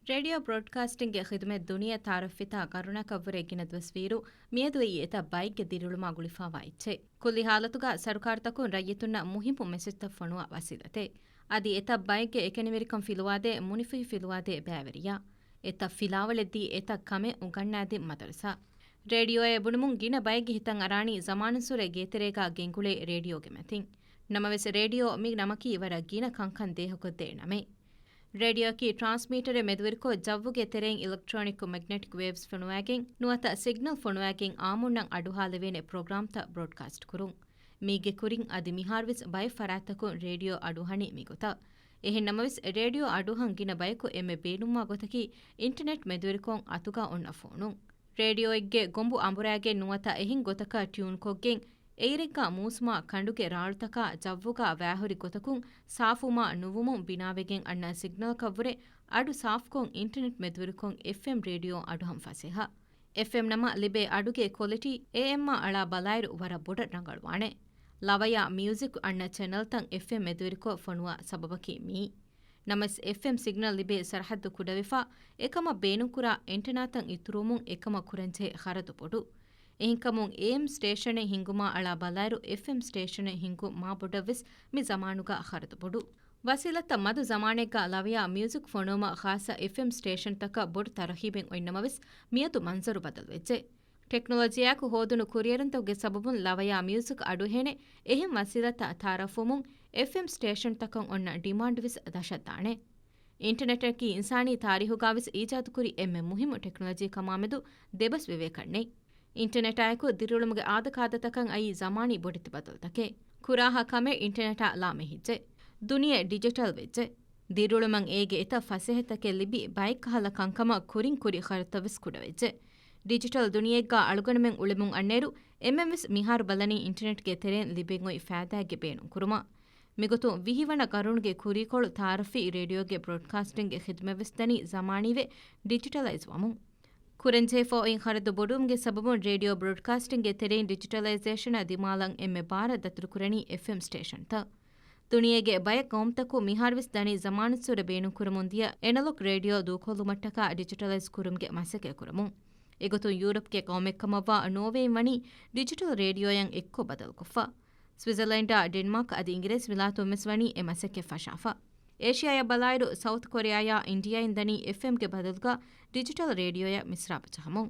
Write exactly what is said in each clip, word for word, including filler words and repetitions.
ރޭޑިއޯ ބްރޯޑްކާސްޓިންގގެ ޚިދުމަތް ދުނިޔެ ތައާރަފްވިތާ ގަރުނަކަށްވުރެ ގިނަ ދުވަސްވީއިރު، މިއަދު އެއީ އެތައް ބައެއްގެ ދިރިއުޅުމާ ގުޅިފައިވާ އެއްޗެއް. ކުއްލި ހާލަތުގަ ސަރުކާރުތަކުން ރައްޔިތުންނަށް މުހިއްމު މެސެޖްތައް ފޮނުވާ ވަސީލަތެއް. އަދި އެތައް ބައެއްގެ އެކަނިވެރިކަން ފިލުވާދޭ، މުނިފުހި ފިލުވާދޭ ބައިވެރިޔާ. އެތައް ފިލާވަޅެއް ދީ އެތައް ކަމެއް އުނގަންނާދިން މަދަރުސާ. ރޭޑިއޯއޭ ބުނުމުން ގިނަ ބައެއްގެ ހިތަށް އަރާނީ ޒަމާނުއްސުރެ ގޭތެރޭގަ ގެންގުޅޭ ރޭޑިއޯގެ މަތިން. ނަމަވެސް ރޭޑިއޯ މި ނަމަކީ ވަރަށް ގިނަ ކަންކަން ދޭހަކޮށްދޭ ނަމެއް. ރޭޑިއޯއަކީ ޓްރާންސްމީޓަރެއް މެދުވެރިކޮށް، ޖައްވުގެ ތެރެއިން އިލެކްޓްރޯނިކް މެގްނެޓިކް ވޭވްސް ފޮނުވާގެން، ނުވަތަ ސިގްނަލް ފޮނުވާގެން އާއްމުންނަށް އަޑުއަހާލެވޭނެ ޕްރޮގްރާމްތައް ބްރޯޑްކާސްޓް ކުރުން. މީގެ ކުރިން އަދި މިހާރުވެސް ބައެއް ފަރާތްތަކުން ރޭޑިއޯ އަޑުއަހަނީ މިގޮތަށް. އެހެން ނަމަވެސް، ރޭޑިއޯ އަޑުއަހަން ގިނަ ބަޔަކު އެންމެ ބޭނުންވާ ގޮތަކީ އިންޓަރނެޓް މެދުވެރިކޮށް އަތުގަ އޮންނަ ފޯނުން. ރޭޑިއޯއެއްގެ ގޮނބު އަނބުރާގެން ނުވަތަ އެހެން ގޮތަކަށް ޓިއުންކޮށްގެން، އެއިރެއްގަ މޫސުމާ ކަނޑުގެ ރާޅުތަކާ ޖައްވުގަ ވާހުރި ގޮތަކުން ސާފުވުމާ ނުވުމުން ބިނާވެގެން އަންނަ ސިގްނަލަކަށްވުރެ އަޑު ސާފުކޮށް އިންޓަރނެޓް މެދުވެރިކޮށް އެފްއެމް ރޭޑިއޯ އަޑުއަހަން ފަސޭހަ. އެފްއެމް ނަމަ ލިބޭ އަޑުގެ ކޮލިޓީ އޭއެމްއާ އަޅާ ބަލާއިރު ވަރަށް ބޮޑަށް ރަނގަޅުވާނެ. ލަވަޔާ މިއުޒިކް އަންނަ ޗެނަލްތައް އެފްއެމް މެދުވެރިކޮށް ފޮނުވާ ސަބަބަކީ މިއީ. ނަމަވެސް، އެފްއެމް ސިގްނަލް ލިބޭ ސަރަހައްދު ކުޑަވެފަ، އެކަމަށް ބޭނުންކުރާ އެންޓެނާތައް އިތުރުވުމުން އެކަމަށް ކުރަންޖެހޭ ޚަރަދު ބޮޑު. އެހެންކަމުން، އޭއެމް ސްޓޭޝަނެއް ހިންގުމާ އަޅާ ބަލާއިރު، އެފްއެމް ސްޓޭޝަނެއް ހިންގުން މާ ބޮޑަށްވެސް މި ޒަމާނުގަ ޚަރަދު ބޮޑު. ވަސީލަތްތައް މަދު ޒަމާނެއްގަ ލަވަޔާ މިއުޒިކް ފޮނުވުމަށް ޚާއްޞަ އެފްއެމް ސްޓޭޝަންތަކަށް ބޮޑު ތަރުހީބެއް އޮތްނަމަވެސް، މިއަދު މަންޒަރު ބަދަލުވެއްޖެ. ޓެކްނޮލޮޖީއާއެކު ހޯދުނު ކުރިއެރުންތަކުގެ ސަބަބުން ލަވަޔާ މިއުޒިކް އަޑުއެހޭނެ އެހެން ވަސީލަތްތައް ތައާރަފްވުމުން އެފްއެމް ސްޓޭޝަންތަކަށް އޮންނަ ޑިމާންޑްވެސް ދަށަށްދާނެ. އިންޓަރނެޓަކީ އިންސާނީ ތާރީހުގަވެސް އީޖާދުކުރި އެންމެ މުހިއްމު ޓެކްނޮލޮޖީ ކަމާމެދު ދެބަސްވެވޭކަށްނެތް. އިންޓަރނެޓާއެކު ދިރިއުޅުމުގެ އާދަކާދަތަކަށް އައީ ޒަމާނީ ބޮޑެތި ބަދަލުތަކެއް. ކުރާހާ ކަމެއް އިންޓަރނެޓާ ލާމެހިއްޖެ. ދުނިޔެ ޑިޖިޓަލް ވެއްޖެ. ދިރިއުޅުމަށް އޭގެ އެތައް ފަސޭހަތަކެއް ލިބި، ބައެއްކަހަލަ ކަންކަމަށް ކުރިން ކުރި ޚަރަދުތައްވެސް ކުޑަވެއްޖެ. ޑިޖިޓަލް ދުނިޔެއެއްގަ އަޅުގަނޑުމެން އުޅެމުން އަންނައިރު، އެންމެންވެސް މިހާރު ބަލަނީ އިންޓަރނެޓްގެ ތެރެއިން ލިބެން އޮތް ފައިދާއެއްގެ ބޭނުންކުރުމަށް. މިގޮތުން ވިހި ވަނަ ގަރުނުގެ ކުރީކޮޅު ތައާރަފީ ރޭޑިއޯގެ ބްރޯޑްކާސްޓިންގގެ ޚިދުމަތްވެސް ދަނީ ޒަމާނީވެ ޑިޖިޓަލައިޒް ވަމުން. ކުރަންޖެހޭ ފަހު އިން ޚަރަދު ބޮޑުވުމުގެ ސަބަބުން ރޭޑިއޯ ބްރޯޑްކާސްޓިންގގެ ތެރެއިން ޑިޖިޓަލައިޒޭޝަނާ ދިމާލަށް އެންމެ ބާރަށް ދަތުރުކުރަނީ އެފްއެމް ސްޓޭޝަންތައް. ދުނިޔޭގެ ބައެއް ގައުމުތަކުން މިހާރުވެސް ދަނީ ޒަމާނުއްސުރެ ބޭނުންކުރަމުންދިޔަ އެނަލޮގް ރޭޑިއޯ ދޫކޮށްލުމަށްޓަކާ ޑިޖިޓަލައިޒް ކުރުމުގެ މަސައްކަތް ކުރަމުން. އެގޮތުން ޔޫރަޕްގެ ގައުމެއްކަމަށްވާ ނޯވޭއިން ވަނީ ޑިޖިޓަލް ރޭޑިއޯއަށް އެއްކޮށް ބަދަލުކޮށްފަ. ސްވިޒަލޭންޑާ، ޑެންމާކް އަދި އިނގިރޭސި ވިލާތުންވެސް ވަނީ އެ މަސައްކަތް ފަށާފަ. އޭޝިއާއަށް ބަލާއިރު، ސައުތު ކޮރިއާޔާ އިންޑިއާއިން ދަނީ އެފްއެމްގެ ބަދަލުގަ ޑިޖިޓަލް ރޭޑިއޯއަށް މިސްރާބު ޖަހަމުން.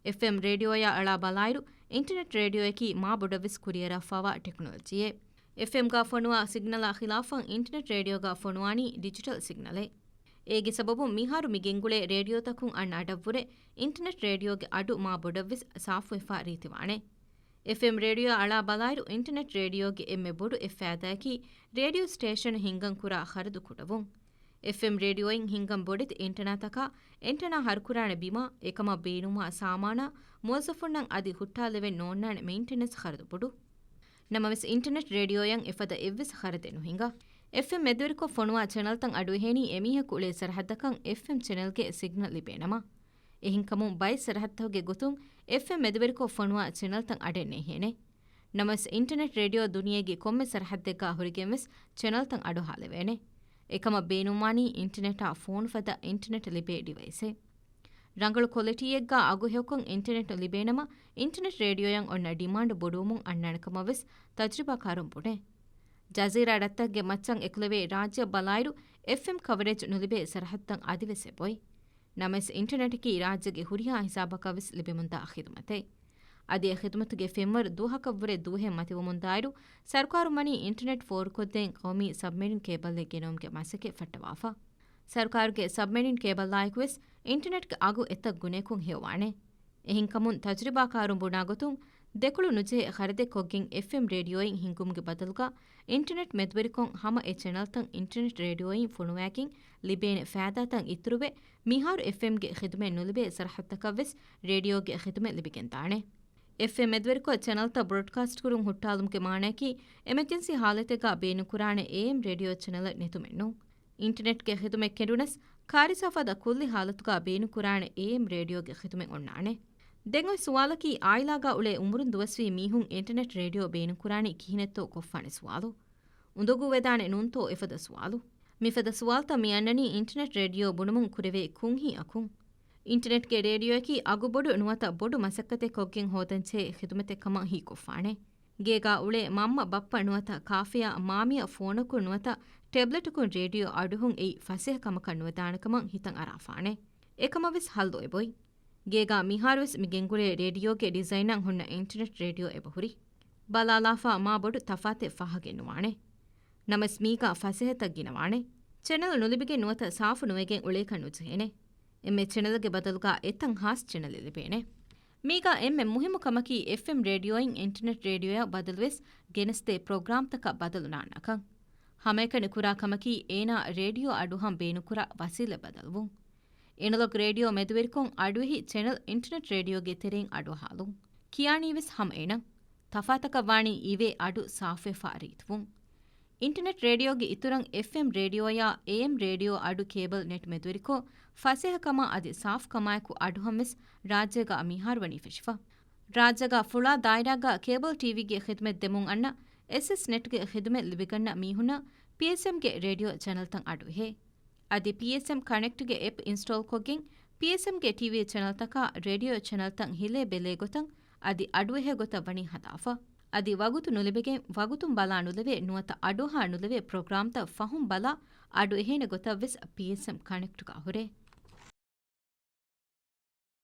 އެފްއެމް ރޭޑިއޯއާ އަޅާ ބަލާއިރު، އިންޓަރނެޓް ރޭޑިއޯއަކީ މާ ބޮޑަށްވެސް ކުރިއަރާފައިވާ ޓެކްނޮލޮޖީއެއް. އެފްއެމްގަ ފޮނުވާ ސިގްނަލާ ޚިލާފަށް އިންޓަރނެޓް ރޭޑިއޯގަ ފޮނުވާނީ ޑިޖިޓަލް ސިގްނަލެއް. އޭގެ ސަބަބުން މިހާރު މި ގެންގުޅޭ ރޭޑިއޯތަކުން އަންނަ އަޑަށްވުރެ އިންޓަރނެޓް ރޭޑިއޯގެ އަޑު މާ ބޮޑަށްވެސް ސާފުވެފަ ރީތިވާނެ. އެފްއެމް ރޭޑިއޯއާ އަޅާ ބަލާއިރު، އިންޓަރނެޓް ރޭޑިއޯގެ އެންމެ ބޮޑު އެއް ފައިދާއަކީ، ރޭޑިއޯ ސްޓޭޝަން ހިންގަން ކުރާ ޚަރަދު ކުޑަވުން. އެފްއެމް ރޭޑިއޯއިން ހިންގަން ބޮޑެތި އެންޓެނާތަކާ، އެންޓެނާ ހަރުކުރާނެ ބިމާ، އެކަމަށް ބޭނުންވާ ސާމާނާ، މުވައްޒަފުންނަށް އަދި ހުއްޓާލެވެން ނޯންނާނެ މެއިންޓެނެންސް ޚަރަދު ބޮޑު. ނަމަވެސް، އިންޓަރނެޓް ރޭޑިއޯއަށް އެފަދަ އެއްވެސް ޚަރަދެއް ނުހިނގާ. އެފްއެމް މެދުވެރިކޮށް ފޮނުވާ ޗެނަލްތައް އަޑުއެހޭނީ އެމީހަކު އުޅޭ ސަރަހައްދަކަށް އެފްއެމް ޗެނަލްގެ ސިގްނަލް ލިބޭނަމަ. އެހެންކަމުން ބައެއް ސަރަހައްދުތަކުގެ ގޮތުން އެފްއެމް މެދުވެރިކޮށް ފޮނުވާ ޗެނަލްތައް އަޑެއް ނޭހޭނެ. ނަމަވެސް، އިންޓަރނެޓް ރޭޑިއޯ ދުނިޔޭގެ ކޮންމެ ސަރަހައްދެއްގަ ހުރެގެންވެސް ޗެނަލްތައް އަޑުއަހާލެވޭނެ. އެކަމަށް ބޭނުންވާނީ އިންޓަރނެޓާ ފޯނު ފަދަ އިންޓަރނެޓް ލިބޭ ޑިވައިސެއް. ރަނގަޅު ކޮލިޓީއެއްގަ އަގު ހެޔޮކޮށް އިންޓަރނެޓް ލިބޭނަމަ، އިންޓަރނެޓް ރޭޑިއޯއަށް އޮންނަ ޑިމާންޑު ބޮޑުވުމުން އަންނާނެ ކަމަށް ވެސް ތަޖުރިބާކާރުން ބުނޭ. ޖަޒީރާ ރަށްތަކުގެ މައްޗަށް އެކުލެވޭ ރާއްޖެއަށް ބަލާއިރު، އެފްއެމް ކަވަރޭޖް ނުލިބޭ ސަރަހައްދުތައް އަދިވެސް އެބައޮތް. ނަމަވެސް، އިންޓަރނެޓަކީ ރާއްޖޭގެ ހުރިހާ ހިސާބަކަށް ވެސް ލިބެމުންދާ ޚިދުމަތެއް. އަދި އެ ޚިދުމަތުގެ ފެންވަރު ދުވަހަކަށްވުރެ ދުވަހެއް މަތިވަމުންދާއިރު، ސަރުކާރުން ވަނީ އިންޓަރނެޓް ފޯރުކޮށްދޭން ޤައުމީ ސަބްމެރިން ކޭބަލްއެއް ގެނައުމުގެ މަސައްކަތް ފައްޓަވާފަ. ސަރުކާރުގެ ސަބްމެރިން ކޭބަލާއެކުވެސް އިންޓަރނެޓްގެ އަގު އެތައް ގުނައަކުން ހެޔޮވާނެ. އެހެންކަމުން، ތަޖުރިބާކާރުން ބުނާގޮތުން، ދެކޮޅު ނުޖެހޭ ޚަރަދެއް ކޮށްގެން އެފްއެމް ރޭޑިއޯއިން ހިންގުމުގެ ބަދަލުގަ، އިންޓަރނެޓް މެދުވެރިކޮށް ހަމަ އެ ޗެނަލްތައް އިންޓަރނެޓް ރޭޑިއޯއިން ފޮނުވާގެން ލިބޭނެ ފައިދާތައް އިތުރުވެ، މިހާރު އެފްއެމްގެ ޚިދުމަތް ނުލިބޭ ސަރަހައްދަކަށްވެސް ރޭޑިއޯގެ ޚިދުމަތް ލިބިގެންދާނެ. އެފްއެމް މެދުވެރިކޮށް ޗެނަލްތައް ބްރޯޑްކާސްޓް ކުރުން ހުއްޓާލުމުގެ މާނައަކީ، އެމަޖެންސީ ހާލަތެއްގަ ބޭނުންކުރާނެ އޭއެމް ރޭޑިއޯ ޗެނަލެއް ނެތުމެއްނޫން. އިންޓަރނެޓްގެ ޚިދުމަތް ކެނޑުނަސް، ކާރިސާ ފަދަ ކުއްލި ހާލަތުގަ ބޭނުންކުރާނެ އޭއެމް ރޭޑިއޯގެ ޚިދުމަތް އޮންނާނެ. ދެން އޮތް ސުވާލަކީ، އާއިލާގަ އުޅޭ އުމުރުން ދުވަސްވީ މީހުން އިންޓަރނެޓް ރޭޑިއޯ ބޭނުންކުރާނީ ކިހިނެއްތޯ ކޮށްފާނެ ސުވާލު. އުނދަގޫވެދާނެ ނޫންތޯ އެފަދަ ސުވާލު. މިފަދަ ސުވާލުތައް މި އަންނަނީ އިންޓަރނެޓް ރޭޑިއޯ ބުނުމުން ކުރެވޭ ކުންހީ އަކުން. އިންޓަރނެޓްގެ ރޭޑިއޯއަކީ އަގުބޮޑު ނުވަތަ ބޮޑު މަސައްކަތެއް ކޮށްގެން ހޯދަންޖެހޭ ޚިދުމަތެއް ކަމަށް ހީކޮށްފާނެ. ގޭގާ އުޅޭ މަންމަ ބައްޕަ ނުވަތަ ކާފަޔާ މާމިޔަ ފޯނަކުން ނުވަތަ ޓެބްލެޓަކުން ރޭޑިއޯ އަޑުއެހުން އެއީ ފަސޭހަ ކަމަކަށް ނުވެދާނެ ކަމަށް ހިތަށް އަރާފާނެ. އެކަމަށް ވެސް ހައްލު އެބައޮތް. ގޭގާ މިހާރުވެސް މި ގެންގުޅޭ ރޭޑިއޯގެ ޑިޒައިނަށް ހުންނަ އިންޓަރނެޓް ރޭޑިއޯ އެބަހުރި. ބަލާލާފަ މާ ބޮޑު ތަފާތެއް ފާހަގައެއް ނުވާނެ. ނަމަވެސް މީގާ ފަސޭހަތައް ގިނަވާނެ. ޗެނަލް ނުލިބިގެން ނުވަތަ ސާފު ނުވެގެން އުޅޭކަށް ނުޖެހޭނެ. އެންމެ ޗެނަލްގެ ބަދަލުގާ އެތައް ހާސް ޗެނަލެއް ލިބޭނެ. މީގާ އެންމެ މުހިއްމު ކަމަކީ އެފްއެމް ރޭޑިއޯއިން އިންޓަރނެޓް ރޭޑިއޯއަށް ބަދަލުވެސް ގެނެސްދޭ ޕްރޮގްރާމްތަކަށް ބަދަލު ނާންނަކަން. ހަމައެކަނި ކުރާ ކަމަކީ އޭނާ ރޭޑިއޯ އަޑުއަހަން ބޭނުންކުރާ ވަސީލަތް ބަދަލުވުން. އެނަލޮގް ރޭޑިއޯ މެދުވެރިކޮށް އަޑުއެހި ޗެނަލް އިންޓަރނެޓް ރޭޑިއޯގެ ތެރެއިން އަޑުއަހާލުން. ކިޔާނީވެސް ހަމައެނަން. ތަފާތަކަށް ވާނީ އިވޭ އަޑު ސާފުވެފަ ރީތިވުން. އިންޓަރނެޓް ރޭޑިއޯގެ އިތުރަށް އެފްއެމް ރޭޑިއޯއާ އޭއެމް ރޭޑިއޯ އަޑު ކޭބަލް ނެޓް މެދުވެރިކޮށް ފަސޭހަކަމާ އަދި ސާފުކަމާއެކު އަޑުއަހަންވެސް ރާއްޖޭގަ މިހާރު ވަނީ ފެށިފަ. ރާއްޖޭގަ ފުޅާ ދާއިރާގަ ކޭބަލް ޓީވީގެ ޚިދުމަތް ދެމުން އަންނަ އެސްއެސް ނެޓްގެ ޚިދުމަތް ލިބިގަންނަ މީހުންނަށް ޕީއެސްއެމްގެ ރޭޑިއޯ ޗެނަލްތައް އަޑުއެހޭ. އަދި ޕީއެސްއެމް ކަނެކްޓްގެ އެޕް އިންސްޓޯލްކޮށްގެން ޕީއެސްއެމްގެ ޓީވީ ޗެނަލްތަކާ ރޭޑިއޯ ޗެނަލްތައް ހިލޭ ބެލޭ ގޮތަށް އަދި އަޑުއެހޭ ގޮތަށް ވަނީ ހަދާފަ. އަދި ވަގުތު ނުލިބިގެން ވަގުތުން ބަލާ ނުލެވޭ ނުވަތަ އަޑުއަހާ ނުލެވޭ ޕްރޮގްރާމްތައް ފަހުން ބަލާ އަޑުއެހޭނެ ގޮތަށްވެސް ޕީއެސްއެމް ކަނެކްޓްގަ ހުރޭ.